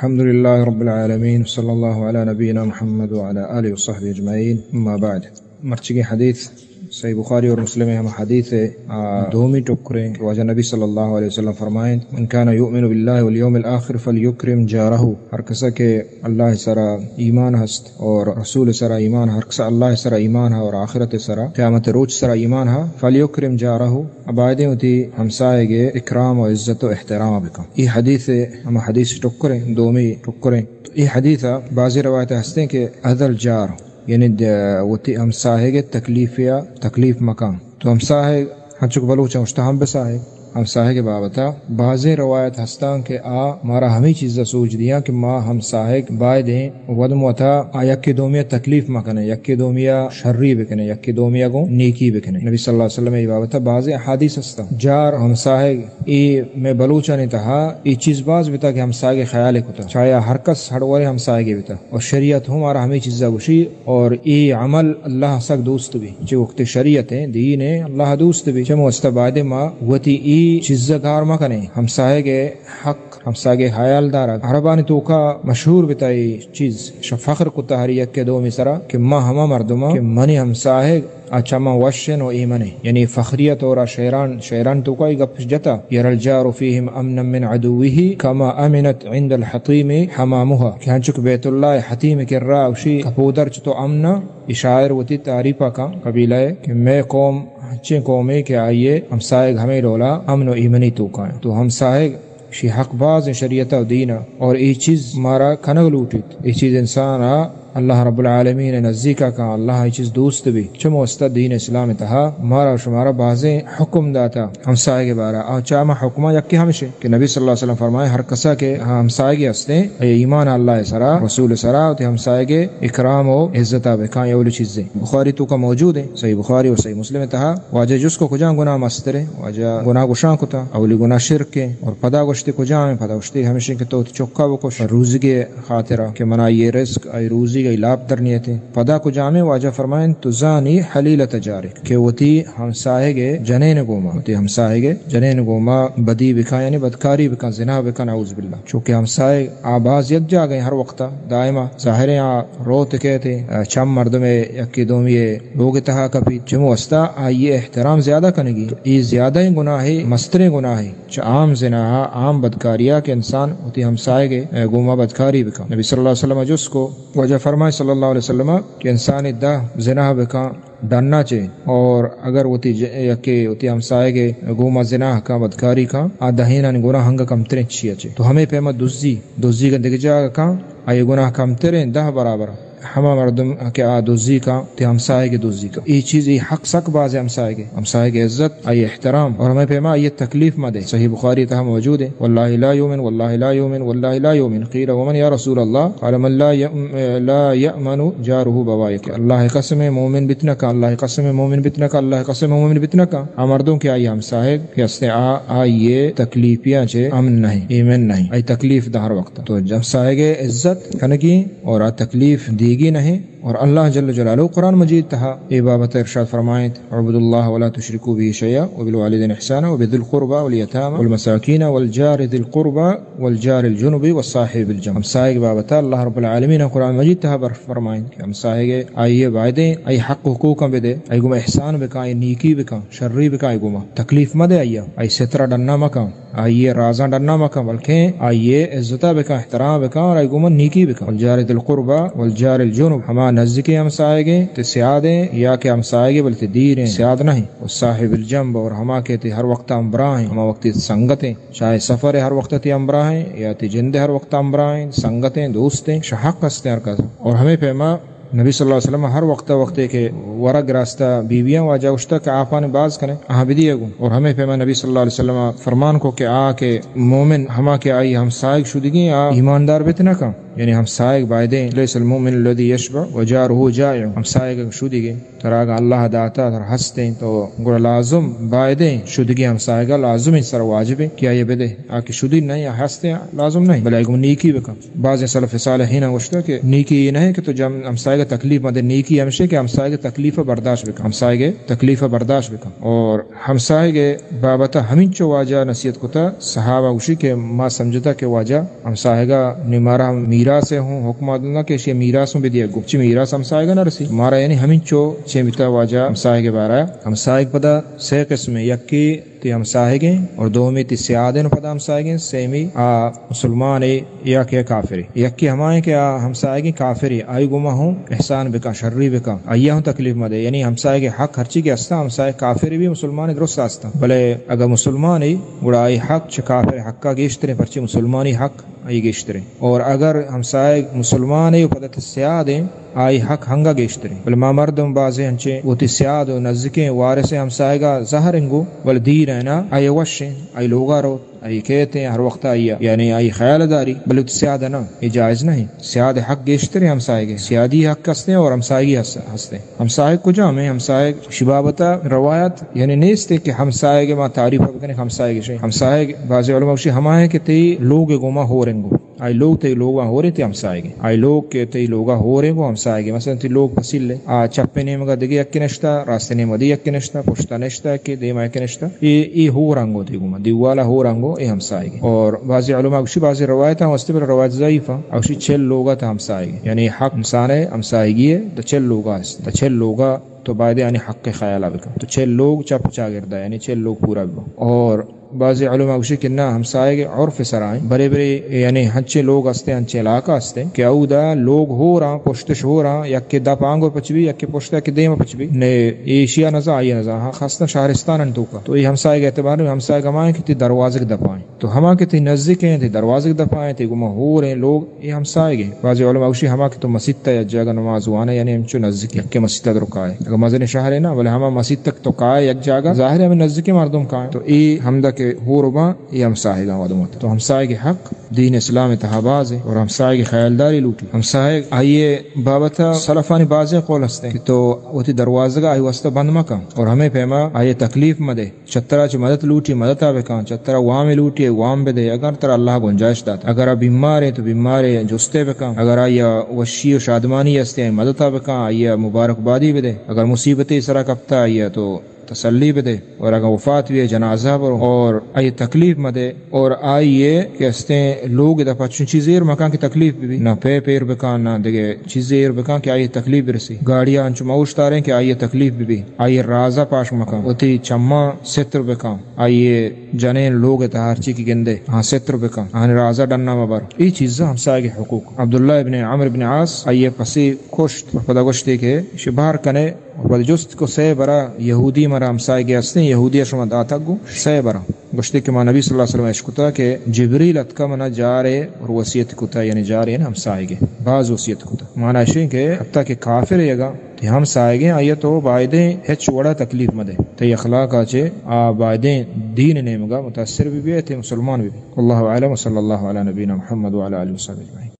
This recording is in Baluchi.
الحمد لله رب العالمين، صلى الله على نبينا محمد وعلى آله وصحبه أجمعين، أما بعد. مرچگیں حدیث صحیح بخاری اور مسلم ءِ ہما حدیث ءِ، آ، دومی ٹکریں کہ واجہ نبی صلی اللہ علیہ وسلم فرمائیں، من كان يؤمن بالله واليوم الآخر فليكرم جاره. ہر کسا کہ اللہ سرا ایمان ہست اور رسول سرا ایمان، ہر کسا اللہ سرا ایمان ہا اور آخرت سرا، قیامت روچ سرا ایمان ہا، فليكرم جاره، بایدیں وتی ہمساہگ ءِ اکرام و عزت و احترام بکن. اے حدیث ءِ ہما حدیث ٹکریں، دومی ٹکریں. تو اے حدیث ءَ بعضی روایت ہستیں کہ اذ الجار، یعنی د-، وتی ہمساہگ ءِ تکلیف یا تکلیف مکن. تو ہمساہگ ہنچک بلوچاں گوشتہ ہمبساہگ، ہمساہگ ءِ بابت ءَ بعضیں روایت ہستاں کہ آ مارا ہمے چیز ءَ سوج دیاں کہ ما ہمساہگ بایدیں ودم وتا آ یکے دومی ءَ تکلیف مکنیں، یکے دومی ءَ شری بکنیں، یکے دومی ءَ گوں نیکی بکنیں. نبی صلی اللہ علیہ وسلم ءِ اے بابت ءَ بعضیں احادیث ہستاں. جار، ہمساہگ، اے مئے بلوچانی تہا اے چیز باز بتا کہ ہمساہگ ءِ خیال ءَ کتا، چاہے آ ہر کس ہڑ وریں ہمساہگے بتا. اور شریعت ہم آرا ہمے چیزا گوشی، اور اے عمل اللہ سک دوست بی. چہ وقت شریعت ءِ، دین ءِ، اللہ دوست بی. چمو واسطہ بایدیں ما وتی اے چیزا گار مکنیں. ہمساہگ ءِ حق، ہمساہگ ءِ حیال دارگ. عربانی توکا مشہور بتا اے چیز، شہ فخر کتا ہر یکے دومی سرا کہ ما ہما مردماں کہ منی ہمساہگ آ چہ من وش انت و ایمن انت. یعنی فخریت اور آ شعران، شعران توکا اے گپ جتا، يرى الجار فيهم أمنا من عدوه كما أمنت عند الحطيم حمامها. کہ ہنچک بیت اللہ ءِ حطیم ءِ کرا اوشی کپودر چتو امن انت، اے شاعر وتی تعریف ءَ کن قبیلہ ءِ کہ مئے قوم ہنچیں قومے کہ آئی ءِ ہمساہگ ہمے ڈولا امن و ایمنی توکا انت. تو ہمساہگ شی حق باز انت شریعت ءَ و دین ءَ، اور اے چیز مارا کنگ لوٹیت. اے چیز انسان ءَ اللہ رب العالمین ءِ نزیک ءَ کن، اللہ ءَ اے چیز دوست بی. چمو واسطہ دین اسلام ءِ تہا مارا و شمارا بازیں حکم داتا ہمساہگ ءِ بارا. آ چہ ہما حکماں یکے ہمش انت کہ نبی صلی اللہ علیہ وسلم فرمائے، ہر کسا کہ ہمساہگے ہستیں، اے ایمان اللہ ءِ سرا، رسول ءِ سرا، وتی ہمساہگ ءِ اکرام و عزت ءَ بکن. اے اولی چیزیں بخاری توکا موجود انت، صحیح بخاری و صحیح مسلم ءِ تہا. واجہ جست کو کجام گناہ مستریں؟ واجہ گناہ گوشان کتا، اولی گناہ شرک انت، اور پدا گوشتے کجام انت؟ پدا گوشتے ہمیش انت کہ تو وتی چکا بکش روزیگے خاطرا کہ منا آئی رزق، آئی روزیگ، آئی لاپ در نیتیں. پدا کجامیں؟ واجہ فرمائیں، تزانی حلیلۃ جارک، کہ وتی ہمساہگ ءِ جنین گوما، وتی ہمساہگ ءِ جنین گوما بدی بکن، یعنی بدکاری بکن، زنا بکن، اعوذ باللہ. چونکہ ہمساہگ آ باز یک جاگہ ہر وقتا دائما ظاہریں آ روت کیت، چم مردم یکی دومی لوگ تہا کپیت، چمو واسطہ آئی احترام زیادہ کنگی. اے زیادہ گناہے، مستریں گناہے. چہ عام زنا ءَ، عام بدکاری ءَ کہ انسان وتی ہمساہگ ءِ گوما بدکاری بکن. نبی صلی اللہ علیہ وسلم ءَ جست کو، واجہ فرمائے صلی اللہ علیہ وسلم کہ انسان دہ زنا بکن ڈنا چے، اور اگر وتی ج-، یکے وتی ہمساہگ ءِ گوما زنا کن، بدکاری کن، آ دہینانی گناہ انگہ کمتریں چیا چے. تو ہمے پیما دزی، دزی گندگی جاگہ کن، آئی گناہ کمتریں دہ برابر. ہما مردم کہ آ دزی کن، تی ہمساہگ دزی کن. اے چیز، اے حق سک باز ہمساہگ، ہمساہگ عزت، آئی احترام، اور ہمے پیما آئی تکلیف مہ دے. صحیح بخاری تہا موجود ہے، واللہ لا یؤمن، واللہ لا یؤمن، واللہ لا یؤمن. قیل ومن یا رسول اللہ؟ قال من لا یأم-، لا یأمن جارہ بوائقہ. اللہ قسم، مومن بت نہ کن، اللہ قسم، مومن بت نہ کن، اللہ قسم، مومن بت نہ کن. آ مردم کہ آئی ہمساہگ کہ ہستیں آ، آئی تکلیفیاں چے امن نہیں، ایمن نہیں، آئی تکلیف دہ ہر وقت. تو ہمساہگ عزت کنگی اور آ تکلیف دیگی نہیں. اور اللہ جل جلالہ قرآن مجید تہا اے بابت ارشاد فرمائیت، اعبدوا اللہ ولا تشرکوا بہ شیئا وبالوالدین احسانا وبذی القربی والیتامی والمساکین والجار ذی القربی والجار الجنب وصاحب بالجنب. ہمساہگ بابت اللہ رب العالمین قرآن مجید تہا بر فرمائیت کہ ہمساہگ آئی بایدیں، آئی حق حقوق بدے، آئی گوما احسان بکن، آئی نیکی بکن، شری بکن، آئی گوما تکلیف مدے، آئی، آئی سترا ڈنا مکن. آئی ءِ رازاں ڈنا مکن، بلکیں آئی ءِ عزت ءَ بکن، احترام بکن اور آئی گوما نیکی بکن. والجار ذی القربی والجار الجنب، ہما نزیکیں ہمساہگیں، تی سیادیں یا کہ ہمساہگے بلے تی دیریں، سیاد نہیں. والصاحب بالجنب، اور ہما کہ تی ہر وقت ہمراہیں، ہما وقت تی سنگتیں، چاہے سفر ہر وقت تی ہمراہیں یا تی جند ہر وقت ہمراہیں، سنگتیں، دوستیں، شہ حق ہستیں ہر کس. اور ہمے پیما نبی صلی اللہ علیہ وسلم ہر وقت، وقتے کہ ورگ راستہ بیویاں واجہ گوشتہ کہ آپانی باز کنے، آہاں بدیے گوں. اور ہمے پیما نبی صلی اللہ علیہ وسلم فرمان کو کہ آ کہ مومن ہما کہ آئی ہمساہگ شدگی آ ایماندار بت نہ کن. یعنی ہمساہگ بایدیں، لیس المؤمن الذی یشبع و جارہ جائع، ہمساہگ شدیگیں، ترا اگاں اللہ داتا، ترا ہستیں، تو گڑا لازم بایدیں شدگی ہمساہگا لازم انت، سر واجبیں کہ آئی بدے، آ کہ شدی نہیں، آ ہستیں، لازم نہیں، بلے گوں نیکی بکن۔ بعض سلف صالحین گوشتا کہ نیکی یہ نہیں کہ تو جم ہمساہگا تکلیف مدے، نیکی ہمشے کہ ہمساہگ تکلیف برداشت بکن، ہمساہگ تکلیف برداشت بکن۔ اور ہمساہگ بابت ہمینچو واجہ نصیحت کتا، صحابہ گوشی کہ ما سمجھتا کہ واجہ ہمساہگا نی مارا میراث ہوں حکم دنگا کہ اشی میراث ہوں بدیگ گو، چی میراث ہمساہگا نہ رسی مارا، یعنی ہمینچو چے بیتا واجہ ہمساہگ بارا۔ ہمساہگ پدا سے قسم، یکی تی ہمساہگیں اور دومی تی سیادیں پدا ہمساہگیں، سیمی آ مسلمانے یا کہ کافرے۔ یکی ہمائیں کہ آ ہمساہگیں کافرے، آئی گوما ہوں احسان بکن، شری بکن، آئی ہوں تکلیف مدے۔ یعنی ہمساہگ حق ہرچی کہ ہستا، ہمساہگ کافر بھی مسلمان درست ہستا، بلے اگر مسلمانے گڑا آئی حق چہ کافر حقا گیشتریں، پرچی مسلمانی حق آئی گیشتریں۔ اور اگر ہمساہگ مسلمانے و پدا تی سیادیں، آئی حق ہنگا گیشتریں۔ بلے ما مردم بازیں انچیں وتی سیاد و نزیکیں وارثیں ہمساہگا زہر انگو، بلے دیر اینا آئی وشیں، آئی لوگا روت، آئی کیتیں ہر وقت آئی، یعنی آئی خیال داری، بلے وتی سیاد نہ، یہ جائز نہیں۔ سیاد حق گیشتریں ہمساہگے، سیادی حق ہستیں اور ہمساہگی ہس-، ہستیں۔ ہمساہگ کجام ہیں؟ ہمساہگ شی بابتا روایت یعنی نیست کہ ہمساہگ ما تعریف بکنیں، ہمساہگ شے۔ ہمساہگ بعض علماء گوشی ہما ہیں کہ تی لوگ گوما ہور انگو۔ آئی لوگ تی لوگ ہورے تی ہمساہگے۔ آئی لوگ کہ تی لوگا ہورے گو ہمساہگے۔ مثلاً تی لوگ پسیلے، آ چپ نیمگا دگہ یکی نشتا، راست نیمگا دگہ یکی نشتا، پشتا نشتا کہ دیما یکی نشتا۔ اے، اے ہور انگو تی گوما، دیوالا ہور انگو اے ہمساہگے۔ اور بعضی علماء گوشی، بعضی روایتاں واسطے پر روایت ضعیف ہیں۔ گوشی چل لوگا تا ہمساہگے۔ یعنی حق انسان ہے، ہمساہگی ہے، تا چل لوگا است۔ تا چل لوگا تو باید یعنی حق خیالا بکن۔ تو چل لوگ چپ چاگردا، یعنی چل لوگ پورا بکن۔ اور بعضی علماء گوشی کہ نہ، ہمساہگ عرف سرا ہیں، برے برے یعنی ہنچے لوگ ہستے، ہنچے علاقہ ہستے کہ اودا لوگ ہوراں، پشتش ہوراں، یکے دپ آنگو پچ بی، یکے پشت، یکے دیم پچ بی۔ نے ایشیا نزا، آئی نزا، ہاں، خاصتاً شہرستان انتوکا۔ تو یہ ہمساہگ اعتبار نہیں، ہمساہگ ہمائیں کہ تی دروازگ دپائیں۔ تو ہما کہ تی نزدیک ہیں، تی دروازگ دپائیں، تی گما ہور ہیں لوگ، یہ ہمساہگ ہیں۔ بعضی علماء گوشی ہما کہ تو مسیت تا یا جگہ نماز وانے، یعنی ہمچو نزدیک، یکے مسیت درو کائے۔ اگر مزن شہر ہے نا، بلے ہما مسیت تک تو کائے یک جاگہ، ظاہر ہے ہمیں نزدیک مردم کائے۔ تو اے ہمدا کہ ہور باں، اے ہمساہگاں ودمت۔ تو ہمساہگ حق دین اسلام تہا باز ہے اور ہمساہگ خیالداری لوٹی۔ ہمساہگ آئیے بابت سلفانی بازیں قول ہستے کہ تو وتی دروازگا آئی واسطہ بند مکن اور ہمیں پیما آئیے تکلیف مدے۔ چترا چہ مدد لوٹی، مدتا بکن۔ چترا وامے لوٹی، وام بدے، اگر ترا اللہ گنجائش دات۔ اگر آ بیمارے تو بیمارے جستے بکن۔ اگر آئی وشی و شادمانی استے، آئی مدتا بکن، آئی مبارکبادی بدے۔ اگر مصیبتے سرا کپتا، آئی تو تسلی بدے۔ اور اگر وفات بھی، جنازہ برو اور آئی تکلیف مدے۔ اور آئی کہ استیں لوگ دپا چون چیز ایر مکن کہ تکلیف بی، نہ پے پیر بکن، نہ دگہ چیز ایر بکن کہ آئی تکلیف برسی۔ گاڑیا انچو موشتاریں کہ آئی تکلیف بی، آئی رازا پاش مکن، وتی چماں ستر بکن۔ آئی جنین لوگ ء تہا ہرچی کہ گندے، آہاں ستر بکن، آہانی رازا ڈنا مبر۔ اے چیزاں ہمساہگ ء حقوق۔ عبداللہ ابن عمرو ابن عاص آئی ء پسے کشت، پدا گوشتے کہ شبہر کنے، پدا جست کو سے برا یہودی مارا ہمساہگے ہستیں، یہودی ء شما داتگ گو سے برا۔ گوشتے کہ ما نبی صلی اللہ علیہ وسلم اشکتا کہ جبریل اتکا منا جارے اور وصیت کتا، یعنی جارے یعنی ہمساہگے باز وصیت کتا۔ مانا اشیں کہ حتی کہ کافر یگا تی ہمساہگیں آئی ء تو بایدیں ہچ وڑا تکلیف مدے۔ تئی اخلاق ء چہ آ بایدیں دین ء نیمگا متاثر بہ بیت، تئی مسلمان بہ بیت۔ واللہ اعلم، وصلی اللہ علی نبینا محمد وعلی آلہ وصحبہ اجمعین۔